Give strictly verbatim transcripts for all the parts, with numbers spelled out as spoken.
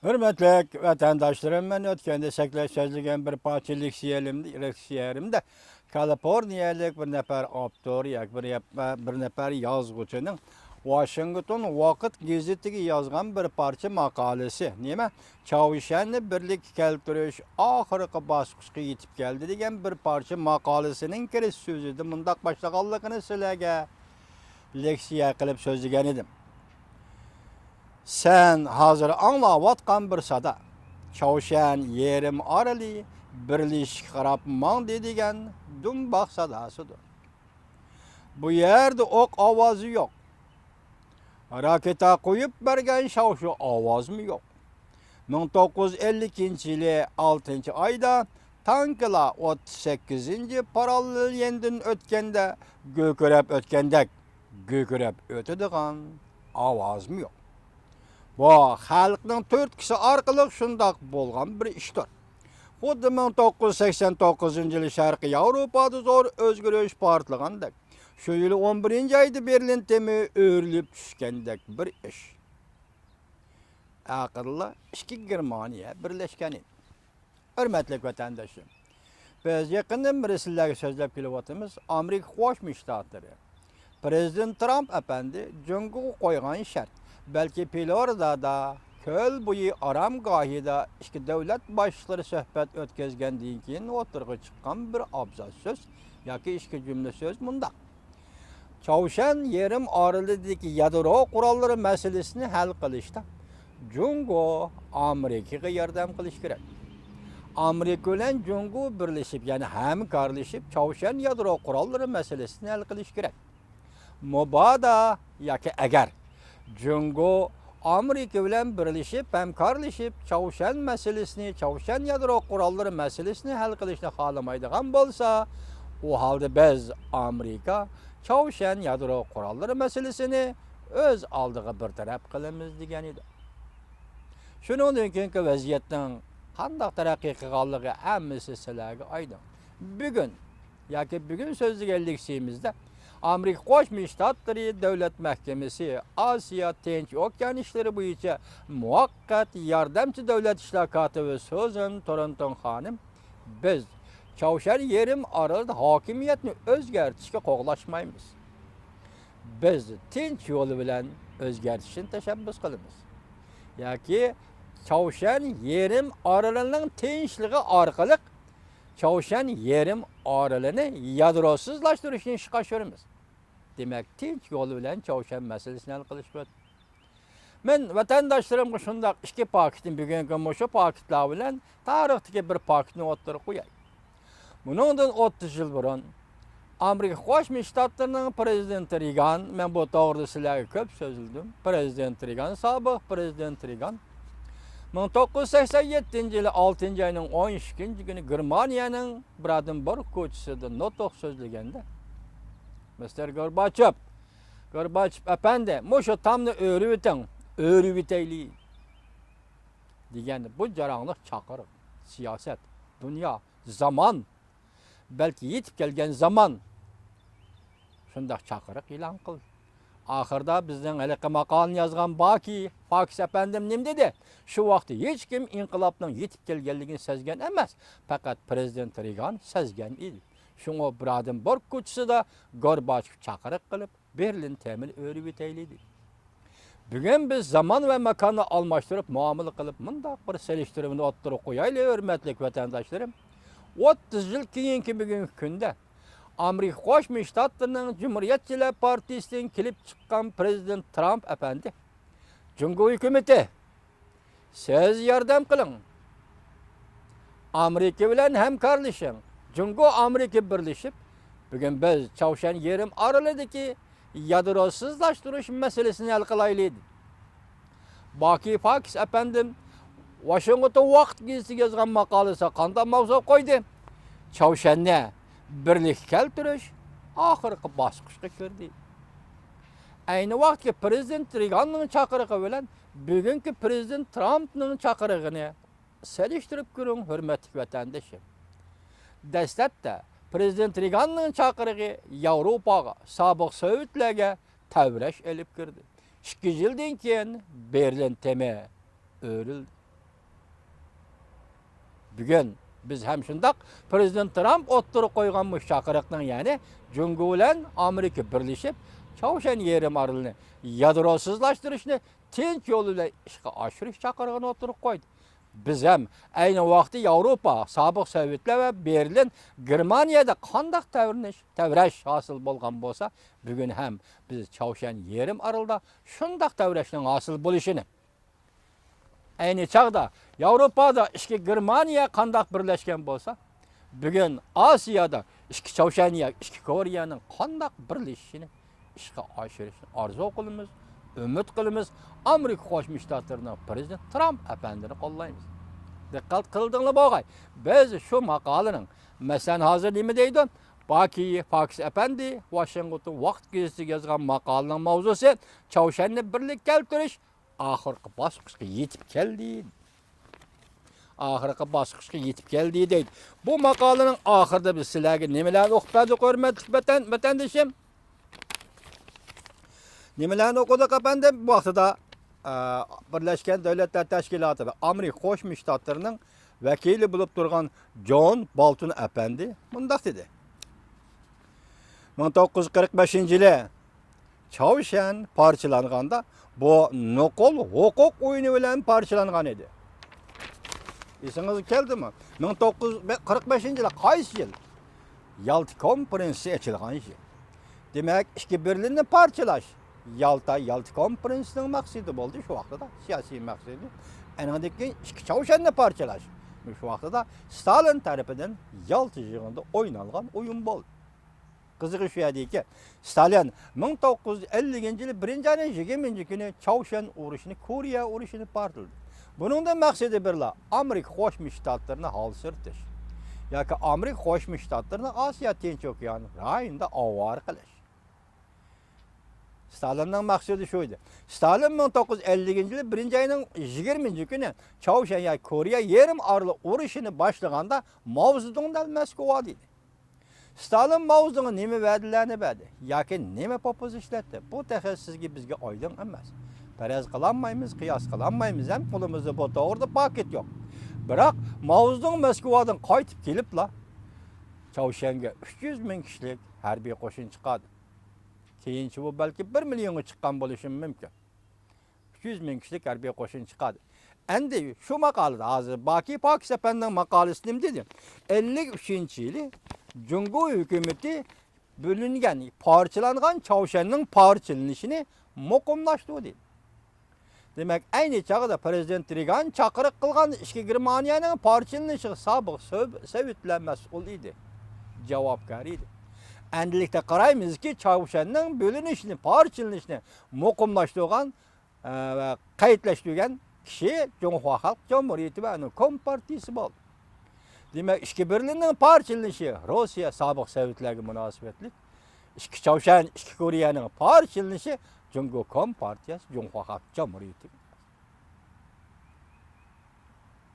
ھۆرمەتلىك ۋەتەنداشلىرىم، مەن ئۆتكەندە سەكلەپ سۆزلىگەن بىر پارچە لېكسىيەلىرىمدە، لېكسىيەلىرىمدە كالىفورنىيەلىك بىر نەپەر ئاپتور ياكى بىر يەپ-، بىر نەپەر يازغۇچىنىڭ ۋاشىنگتون ۋاقىت گېزىتىگە يازغان بىر پارچە ماقالىسى، نېمە، چاۋشيەننى بىرلىككە كەلتۈرۈش ئاخىرقى باسقۇچقا يېتىپ كەلدى دېگەن بىر پارچە ماقالىسىنىڭ كىرىش سۆزىدە مۇنداق باشلىغانلىقىنى سىلەرگە لېكسىيە قىلىپ سۆزلىگەن ئىدىم. سەن ھازىر ئاڭلاۋاتقان بىر سادا، چاۋشيەن يېرىم ئارىلى بىرلىشىشكە قاراپ ماڭدى دېگەن دۇمباق ساداسىدۇر. بۇ يەردە ئوق ئاۋازى يوق. راكېتا قويۇپ بەرگەن شاۋشۇ ئاۋازمۇ يوق. مىڭ توققۇز يۈز ئەللىكىنچى يىلى ئالتىنچى ئايدا تانكىلار ئوتتۇز سەككىزىنچى پاراللېل يەندىن ئۆتكەندە گۈركىرەپ ئۆتكەندەك گۈركىرەپ ئۆتىدىغان ئاۋازمۇ يوق. بۇ خەلقنىڭ تۈرتكىسى ئارقىلىق شۇنداق بولغان بىر ئىشتۇر. خۇددى مىڭ توققۇز يۈز سەكسەن توققۇزىنچى يىلى شەرقىي ياۋروپادا زور ئۆزگىرىش پارتلىغاندەك، شۇ يىلى ئون بىرىنچى ئايدا بېرلىن تېمى ئۆرۈلۈپ چۈشكەندەك بىر ئىش. ئاخىرلا ئىككى گېرمانىيە بىرلەشكەن ئىدى. ھۆرمەتلىك ۋەتەنداشلىرىم، بىز يېقىندىن بېرى سىلەرگە سۆزلەپ كېلىۋاتىمىز، ئامېرىكا قوشما شتاتلىرى، پىرېزىدېنت ترامپ ئەپەندى جۇڭگوغا قويغان شەرت، بەلكى فلورىدادا كۆل بويى ئارامگاھىدا ئىككى دۆلەت باشلىقلىرى سۆھبەت ئۆتكۈزگەندىن كېيىن ئوتتۇرىغا چىققان بىر ئابزاس سۆز ياكى ئىككى جۈملە سۆز مۇنداق. چاۋشيەن يېرىم ئارىلىدىكى يادرو قوراللىرى مەسىلىسىنى ھەل قىلىشتا جۇڭگو ئامېرىكىغا ياردەم قىلىشى كېرەك. ئامېرىكا بىلەن جۇڭگو بىرلىشىپ، يەنى ھەمكارلىشىپ، چاۋشيەن يادرو قوراللىرى مەسىلىسىنى ھەل قىلىشى كېرەك. مۇبادا ياكى ئەگەر جۇڭگو ئامېرىكا بىلەن بىرلىشىپ، ھەمكارلىشىپ، چاۋشيەن مەسىلىسىنى، چاۋشيەن يادرو قوراللىرى مەسىلىسىنى ھەل قىلىشنى خالىمايدىغان بولسا، ئۇ ھالدا بىز ئامېرىكا چاۋشيەن يادرو قوراللىرى مەسىلىسىنى ئۆز ئالدىغا بىر تەرەپ قىلىمىز، دېگەن ئىدى. شۇنىڭدىن كېيىنكى ۋەزىيەتنىڭ قانداق تەرەققىي قىلغانلىقى ھەممىسى سىلەرگە ئايدىڭ. بۈگۈن ياكى بۈگۈن سۆزلىگەن لېكسىيىمىزدە ئامېرىكا قوشما شتاتلىرى دۆلەت مەھكىمىسى ئاسىيا تىنچ ئوكيان ئىشلىرى بويىچە مۇۋەققەت ياردەمچى دۆلەت ئىشلار كاتىپى سۇزان تورنتون خانىم، بىز چاۋشيەن يېرىم ئارىلىدا ھاكىمىيەتنى ئۆزگەرتىشكە قوغلاشمايمىز. بىز تىنچ يولى بىلەن ئۆزگەرتىشنى تەشەببۇس قىلىمىز. ياكى چاۋشيەن يېرىم ئارىلىنىڭ تىنچلىقى ئارقىلىق چاۋشيەن يېرىم ئارىلىنى يادروسىزلاشتۇرۇشنى ئىشقا ئاشۇرىمىز. دېمەك، تىنچ يول بىلەن چاۋشيەن مەسىلىسىنى ھەل قىلىش مۇمكىن. مەن ۋەتەنداشلىرىمغا شۇنداق ئىككى پاكىتنى، بۈگۈنكى مۇشۇ پاكىتلار بىلەن تارىختىكى بىر پاكىتنى ئوتتۇرىغا قوياي. بۇنىڭدىن ئوتتۇز يىل بۇرۇن ئامېرىكا قوشما شتاتلىرىنىڭ پىرېزىدېنتى رېگان، مەن بۇ توغرىدا سىلەرگە كۆپ سۆزلىدىم، پىرېزىدېنت رېگان، سابىق پىرېزىدېنت رېگان مىڭ توققۇز يۈز سەكسەن يەتتىنچى يىلى ئالتىنچى ئاينىڭ ئون ئىككىنچى كۈنى گېرمانىيەنىڭ برادېنبۇرگ كوچىسىدا نۇتۇق سۆزلىگەندە، مىستېر گورباچېف، گورباچېف ئەپەندى، مۇشۇ تامنى ئۆرۈۋېتىڭ، ئۆرۈۋېتەيلى، دېگەن بۇ جاراڭلىق چاقىرىق، سىياسەت، دۇنيا، زامان، بەلكى يېتىپ كەلگەن زامان شۇنداق چاقىرىق ئېلان قىلدى. ئاخىرىدا بىزنىڭ ھېلىقى ماقالىنى يازغان باكى فاكس ئەپەندىم نېمە دېدى؟ شۇ ۋاقىتتا ھېچكىم ئىنقىلابنىڭ يېتىپ كەلگەنلىكىنى سەزگەن ئەمەس، پەقەت پىرېزىدېنت رېگان سەزگەن ئىدى. شۇڭا برادېنبۇرگ كوچىسىدا گورباچېف چاقىرىق قىلىپ، بېرلىن تېمىنى ئۆرۈۋېتەيلى، دېدى. بۈگۈن بىز زامان ۋە ماكاننى ئالماشتۇرۇپ مۇئامىلە قىلىپ، مۇنداق بىر سېلىشتۇرمىنى ئوتتۇرىغا قويايلى، ھۆرمەتلىك ۋەتەنداشلىرىم. ئوتتۇز يىل كېيىنكى بۈگۈنكى كۈندە ئامېرىكا قوشما شتاتلىرىنىڭ جۇمھۇرىيەتچىلەر پارتىيىسىدىن كېلىپ چىققان پىرېزىدېنت ترامپ ئەپەندى، جۇڭگو ھۆكۈمىتى، سىز ياردەم قىلىڭ. ئامېرىكا بىلەن ھەمكارلىشىڭ. جۇڭگو ئامېرىكا بىرلىشىپ، بۈگۈن بىز چاۋشيەن يېرىم ئارىلىدىكى يادروسىزلاشتۇرۇش مەسىلىسىنى ھەل قىلايلى، دېدى. باكى فاكس ئەپەندىم ۋاشىنگتون ۋاقىت گېزىتىگە يازغان ماقالىسىدا قانداق ماۋزۇ قويدى؟ چاۋشيەننى بىرلىككە كەلتۈرۈش ئاخىرقى باسقۇچقا كىردى. ئەينى ۋاقىتتىكى پىرېزىدېنت رېگاننىڭ چاقىرىقى بىلەن بۈگۈنكى پىرېزىدېنت ترامپنىڭ چاقىرىقىنى سېلىشتۇرۇپ كۆرۈڭ، ھۆرمەتلىك ۋەتەندىشىم. دەسلەپتە پىرېزىدېنت رېگاننىڭ چاقىرىقى ياۋروپاغا، سابىق سوۋېتلەرگە تەۋرەش ئېلىپ كىردى. ئىككى يىلدىن كېيىن بېرلىن تېمى ئۆرۈلدى. بۈگۈن بىز ھەم شۇنداق پىرېزىدېنت ترامپ ئوتتۇرىغا قويغان مۇشۇ چاقىرىقنىڭ، يەنى جۇڭگو بىلەن ئامېرىكا بىرلىشىپ چاۋشيەن يېرىم ئارىلىنى يادروسىزلاشتۇرۇشنى تىنچ يول بىلەن ئىشقا ئاشۇرۇش چاقىرىقىنى ئوتتۇرىغا قويدى. بىز ھەم ئەينى ۋاقىتتا ياۋروپا، سابىق سوۋېتلار ۋە بېرلىن، گېرمانىيەدە قانداق تەۋرىنىش، تەۋرەش ھاسىل بولغان بولسا، بۈگۈن ھەم بىز چاۋشيەن يېرىم ئارىلىدا شۇنداق تەۋرەشنىڭ ھاسىل بولۇشىنى، ئەينى چاغدا ياۋروپادا ئىچكى گېرمانىيە قانداق بىرلەشكەن بولسا، بۈگۈن ئاسىيادا ئىچكى چاۋشيەن يا ئىچكى كورېيەنىڭ قانداق بىرلىشىشىنى ئىشقا ئاشۇرۇشنى ئارزۇ قىلىمىز، ئۈمىد قىلىمىز. ئامېرىكا قوشما شتاتلىرىنىڭ پىرېزىدېنت ترامپ ئەپەندىنى قوللايمىز. دىققەت قىلدىڭلار بولغاي، بىز شۇ ماقالىنىڭ، مەسىلەن، ھازىر نېمە دەيدۇ؟ باكى پاكىس ئەپەندى ۋاشىنگتون ۋاقىت گېزىتىگە يازغان ماقالىنىڭ ماۋزۇسى چاۋشيەننى بىرلىككە كەلتۈرۈش، ئاخىرقى باسقۇچقا يېتىپ كەلدى. ئاخىرقى باسقۇچقا يېتىپ كەلدى دەيدۇ. بۇ ماقالىنىڭ ئاخىرىدا بىز سىلەرگە نېمىلەرنى ئوقۇپ بەردۇق، ھۆرمەتلىك ۋەتەن، ۋەتەندىشىم؟ نېمىلەرنى ئوقۇدۇق، ئەپەندىم؟ بۇ ۋاقتىدا، ئە، بىرلەشكەن دۆلەتلەر تەشكىلاتىدا ئامېرىكا قوشما شتاتلىرىنىڭ ۋەكىلى بولۇپ تۇرغان جون بولتون ئەپەندى مۇنداق دېدى. مىڭ توققۇز يۈز قىرىق بەشىنچى يىلى چاۋشيەن پارچىلانغاندا، بۇ نوقۇل ھوقۇق ئويۇنى بىلەن پارچىلانغان ئىدى. ئېسىڭىزگە كەلدىمۇ؟ مىڭ توققۇز يۈز قىرىق بەشىنچى يىلى قايسى يىل؟ يالتا كونفېرېنسىيە ئېچىلغان يىل. دېمەك، ئىچكى بېرلىننى پارچىلاش يالتا، يالتا كونفېرېنسىيىنىڭ مەقسىتى بولدى شۇ ۋاقتىدا، سىياسىي مەقسىتى. ئەنىڭدىن كېيىن ئىچكى چاۋشيەننى پارچىلاش شۇ ۋاقتىدا ستالىن تەرىپىدىن يالتا يىغىنىدا ئوينالغان ئويۇن بولدى. قىزىقى شۇ يەردىكى، ستالىن مىڭ توققۇز يۈز ئەللىكىنچى يىلى بىرىنچى ئاينىڭ يىگىرمىنچى كۈنى چاۋشيەن ئۇرۇشىنى، كورېيە ئۇرۇشىنى پارتلىدى. بۇنىڭدىن مەقسىتى بىرلا، ئامېرىكا قوشما شتاتلىرىنى ھالسىرىتىش ياكى ئامېرىكا قوشما شتاتلىرىنى ئاسىيا تىنچ ئوكيان رايونىدا ئاۋارە قىلىش. ستالىننىڭ مەقسىتى شۇ ئىدى. ستالىن مىڭ توققۇز يۈز ئەللىكىنچى يىلى بىرىنچى ئاينىڭ يىگىرمىنچى كۈنى چاۋشيەن ياكى كورېيە يېرىم ئارىلى ئۇرۇشىنى باشلىغاندا، ماۋزېدۇڭ دەل مەسكۇۋادا ئىدى. ستالىن ماۋزېدۇڭغا نېمە ۋەدىلەرنى بەردى ياكى نېمە پوپوزا ئىشلەتتى، بۇ تېخى سىزگە، بىزگە ئايدىڭ ئەمەس. پەرەز قىلالمايمىز، قىياس قىلالمايمىز ھەم قولىمىزدا بۇ توغرىدا پاكىت يوق. بىراق ماۋزېدۇڭ مەسكۇۋادىن قايتىپ كېلىپلا، چاۋشيەنگە ئۈچ يۈز مىڭ كىشىلىك ھەربىي قوشۇن چىقاردى. كېيىنچە بۇ بەلكى بىر مىليونغا چىققان بولۇشى مۇمكىن. ئۈچ يۈز مىڭ كىشىلىك ھەربىي قوشۇن چىقاردى. ئەمدى شۇ ماقالىدە، ھازىر باكى پاكىس ئەپەندىنىڭ ماقالىسى نېمە دېدى؟ ئەللىك ئۈچىنچى يىلى جۇڭگو ھۆكۈمىتى بۆلۈنگەن، پارچىلانغان چاۋشيەننىڭ پارچىلىنىشىنى مۇقىملاشتۇردى. دېمەك، ئەينى چاغدا پىرېزىدېنت رېگان چاقىرىق قىلغان ئىچكى گېرمانىيەنىڭ پارچىلىنىشىغا سابىق سوۋ-، سوۋېتلار مەسئۇل ئىدى، جاۋابكار ئىدى. ئەمدىلىكتە قارايمىزكى، چاۋشيەننىڭ بۆلۈنۈشىنى، پارچىلىنىشىنى مۇقىملاشتۇرغان، ئە، ۋە قەيتلەشتۈرگەن كىشى جۇڭخۇا خەلق جۇمھۇرىيىتى ۋە ئۇنىڭ كومپارتىيىسى بولدى. دېمەك، ئىچكى بېرلىننىڭ پارچىلىنىشى روسىيە سابىق سوۋېتلەرگە مۇناسىۋەتلىك، ئىچكى چاۋشيەن، ئىچكى كورېيەنىڭ پارچىلىنىشى جۇڭگو كومپارتىيەسى، جۇڭخۇا خەلق جۇمھۇرىيىتى.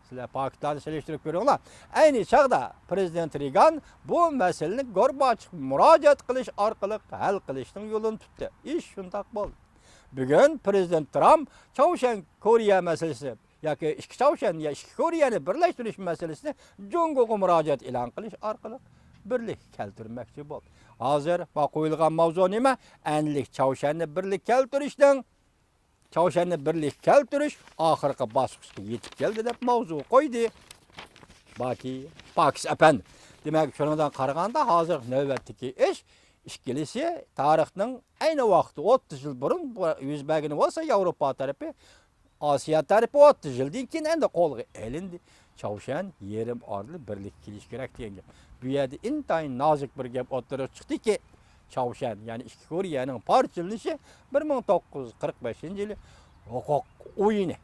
سىلەر پاكىتلارنى سېلىشتۇرۇپ كۆرۈڭلار. ئەينى چاغدا پىرېزىدېنت رېگان بۇ مەسىلىنى گورباچېۋقا مۇراجىئەت قىلىش ئارقىلىق ھەل قىلىشنىڭ يولىنى تۇتتى. ئىش شۇنداق بولدى. بۈگۈن پىرېزىدېنت ترامپ چاۋشيەن كورېيە مەسىلىسى ياكى ئىككى چاۋشيەن يا ئىككى كورېيەنى بىرلەشتۈرۈش مەسىلىسىنى جۇڭگوغا مۇراجىئەت ئېلان قىلىش ئارقىلىق بىرلىككە كەلتۈرمەكچى بولدى. ھازىر قويۇلغان ماۋزۇ نېمە؟ ئەمدىلىك چاۋشيەننى بىرلىككە كەلتۈرۈشنىڭ، چاۋشيەننى بىرلىككە كەلتۈرۈش ئاخىرقى باسقۇچقا يېتىپ كەلدى دەپ ماۋزۇ قويدى باكى پاكىس ئەپەندى. دېمەك، شۇنىڭدىن قارىغاندا، ھازىر نۆۋەتتىكى ئىش، ئىككىلىسى تارىخنىڭ ئەينى ۋاقتى ئوتتۇز يىل بۇرۇن يۈز بەرگىنى بولسا، ياۋروپا تەرىپى، ئاسىيا تەرىپى ئوتتۇز يىلدىن كېيىن ئەمدى قولغا ئېلىندى. چاۋشيەن يېرىم ئارىلى بىرلىككە كېلىشى كېرەك دېگەن گەپ. بۇ يەردە ئىنتايىن نازۇك بىر گەپ ئوتتۇرىغا چىقتىكى، چاۋشيەن، يەنى ئىككى كورېيەنىڭ پارچىلىنىشى بىر مىڭ توققۇز يۈز قىرىق بەشىنچى يىلى ھوقۇق ئويۇنى،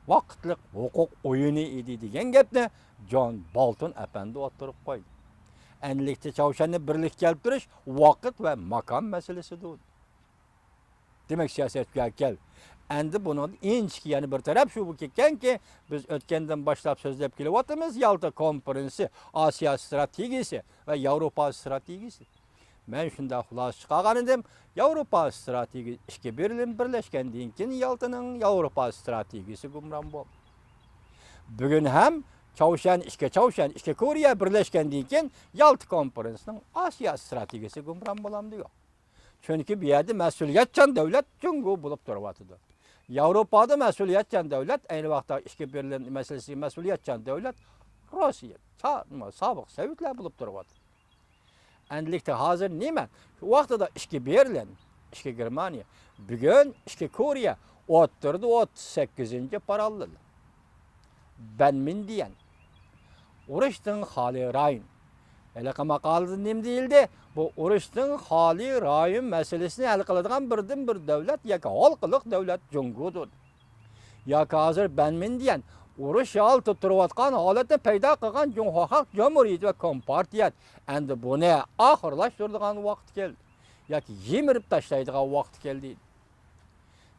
ۋاقىتلىق ھوقۇق ئويۇنى ئىدى دېگەن گەپنى جون بولتون ئەپەندى ئوتتۇرىغا قويدى. ئەمدىلىكتە چاۋشيەننى بىرلىككە كەلتۈرۈش ۋاقىت ۋە ماكان مەسىلىسىدۇر. دېمەك، سىياسەت گەل. ئەمدى بۇنىڭدىن ئىنچىكە يەنە بىر تەرەپ شۇ بولۇپ كەتكەنكى، بىز ئۆتكەندىن باشلاپ سۆزلەپ كېلىۋاتىمىز، يالتا كونفېرېنسى، ئاسىيا ئىستراتېگىيىسى ۋە ياۋروپا ئىستراتېگىيىسى. مەن شۇنداق خۇلاسە چىقارغان ئىدىم، ياۋروپا ئىستراتېگىيىسى ئىككى بېرلىن بىرلەشكەندىن كېيىن يالتىنىڭ ياۋروپا ئىستراتېگىيىسى گۇمران بولدى. بۈگۈن ھەم چاۋشيەن، ئىككى چاۋشيەن، ئىككى كورېيە بىرلەشكەندىن كېيىن يالتا كونفېرېنسنىڭ ئاسىيا ئىستراتېگىيىسى گۇمران بولامدۇ؟ يوق. چۈنكى بۇ يەردە مەسئۇلىيەتچان دۆلەت جۇڭگو بولۇپ تۇرۇۋاتىدۇ. ياۋروپادا مەسئۇلىيەتچان دۆلەت، ئەينى ۋاقىتتا ئىچكى بېرلىن مەسىلىسىگە مەسئۇلىيەتچان دۆلەت روسىيە، سا-، سابىق سوۋېتلار بولۇپ تۇرۇۋاتىدۇ. ئەندىلىكتە ھازىر نېمە؟ ۋاقتىدا ئىچكى بېرلىن، ئىچكى گېرمانىيە، بۈگۈن ئىچكى كورېيە، ئوتتۇرىدا ئوتتۇز سەككىزىنچى پاراللېل. بەنمىندىيەن. ئۇرۇشتىن خالىي رايون. ھېلىقى ماقالىدە نېمە دېيىلدى؟ بۇ ئۇرۇشتىن خالىي رايون مەسىلىسىنى ھەل قىلىدىغان بىردىنبىر دۆلەت ياكى ھالقىلىق دۆلەت جۇڭگودۇر. ياكى ھازىر بەنمىندىيەن ئۇرۇش ھالىتىدە تۇرۇۋاتقان ھالەتنى پەيدا قىلغان جۇڭخۇا خەلق جۇمھۇرىيىتى ۋە كومپارتىيە ئەمدى بۇنى ئاخىرلاشتۇرىدىغان ۋاقىت كەلدى. ياكى يىمىرىپ تاشلايدىغان ۋاقىت كەلدى.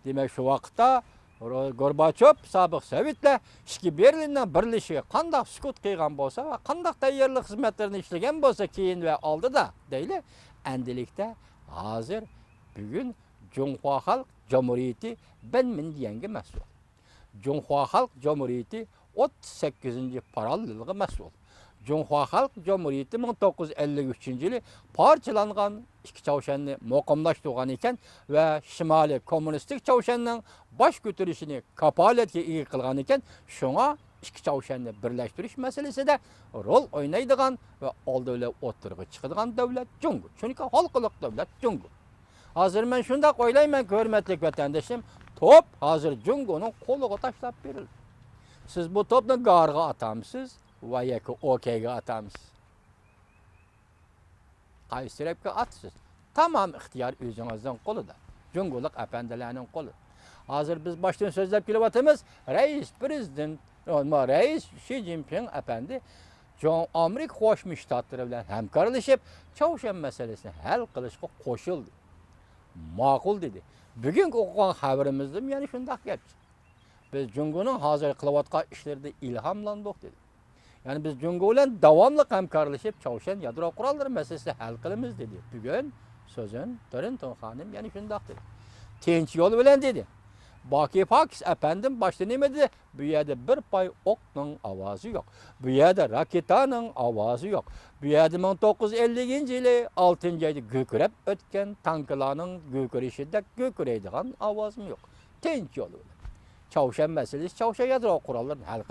دېمەك، شۇ ۋاقىتتا گورباچوف سابىق سوۋېتلار ئىچكى بېرلىننىڭ بىرلىشىشىگە قانداق سۈكۈت قىلغان بولسا ۋە قانداق تەييارلىق خىزمەتلىرىنى ئىشلىگەن بولسا كېيىن ۋە ئالدىدا دەيلى، ئەندىلىكتە ھازىر بۈگۈن جۇڭخۇا خەلق جۇمھۇرىيىتى بەنمىندىيەنگە مەسئۇل. جۇڭخۇا خەلق جۇمھۇرىيىتى ئوتتۇز سەككىزىنچى پاراللېلغا مەسئۇل. جۇڭخۇا خەلق جۇمھۇرىيىتى مىڭ توققۇز يۈز ئەللىك ئۈچىنچى يىلى پارچىلانغان ئىككى چاۋشيەننى مۇقىملاشتۇرغان ئىكەن ۋە شىمالىي كوممۇنىستىك چاۋشيەننىڭ باش كۆتۈرۈشىنى كاپالەتكە ئىگە قىلغان ئىكەن، شۇڭا ئىككى چاۋشيەننى بىرلەشتۈرۈش مەسىلىسىدە رول ئوينايدىغان ۋە ئالدى بىلەن ئوتتۇرىغا چىقىدىغان دۆلەت جۇڭگو. چۈنكى ھالقىلىق دۆلەت جۇڭگو. ھازىر مەن شۇنداق ئويلايمەنكى، ھۆرمەتلىك ۋەتەندىشىم، توپ ھازىر جۇڭگونىڭ قولىغا تاشلاپ بېرىلدى. سىز بۇ توپنى گارغا ئاتامسىز ۋە ياكى ئوكەيگە ئاتامسىز؟ قايسى تەرەپكە ئاتىسىز؟ تامام ئىختىيار ئۆزىڭىزنىڭ قولىدا. جۇڭگولۇق ئەپەندىلەرنىڭ قولىدا. ھازىر بىز باشتىن سۆزلەپ كېلىۋاتىمىز، رەئىس پىرېزىدېنت، رەئىس شى جىنپىڭ ئەپەندى جۇڭ-، ئامېرىكا قوشما شتاتلىرى بىلەن ھەمكارلىشىپ، چاۋشيەن مەسىلىسىنى ھەل قىلىشقا قوشۇلدى. ماقۇل دېدى. بۈگۈنكى ئوقۇغان خەۋىرىمىزدىمۇ يەنە شۇنداق گەپ. بىز جۇڭگونىڭ ھازىر قىلىۋاتقان ئىشلىرىدىن ئىلھاملاندۇق دېدى. يەنى بىز جۇڭگو بىلەن داۋاملىق ھەمكارلىشىپ، چاۋشيەن يادرو قوراللىرى مەسىلىسىنى ھەل قىلىمىز دېدى. بۈگۈن سۆزۈن تورنتون خانىم يەنە شۇنداق دېدى. تىنچ يول بىلەن دېدى. باكى پاكىس ئەپەندىم باشتا نېمە دېدى؟ بۇ يەردە بىر پاي ئوقنىڭ ئاۋازى يوق. بۇ يەردە راكېتانىڭ ئاۋازى يوق. بۇ يەردە مىڭ توققۇز يۈز ئەللىكىنچى يىلى ئالتىنچى ئايدا گۈركىرەپ ئۆتكەن تانكىلارنىڭ گۈركىرىشىدەك گۈركىرەيدىغان ئاۋازمۇ يوق. تىنچ يول بىلەن. چاۋشيەن مەسىلىسى چاۋشيەن يادرو قوراللىرىنى ھەل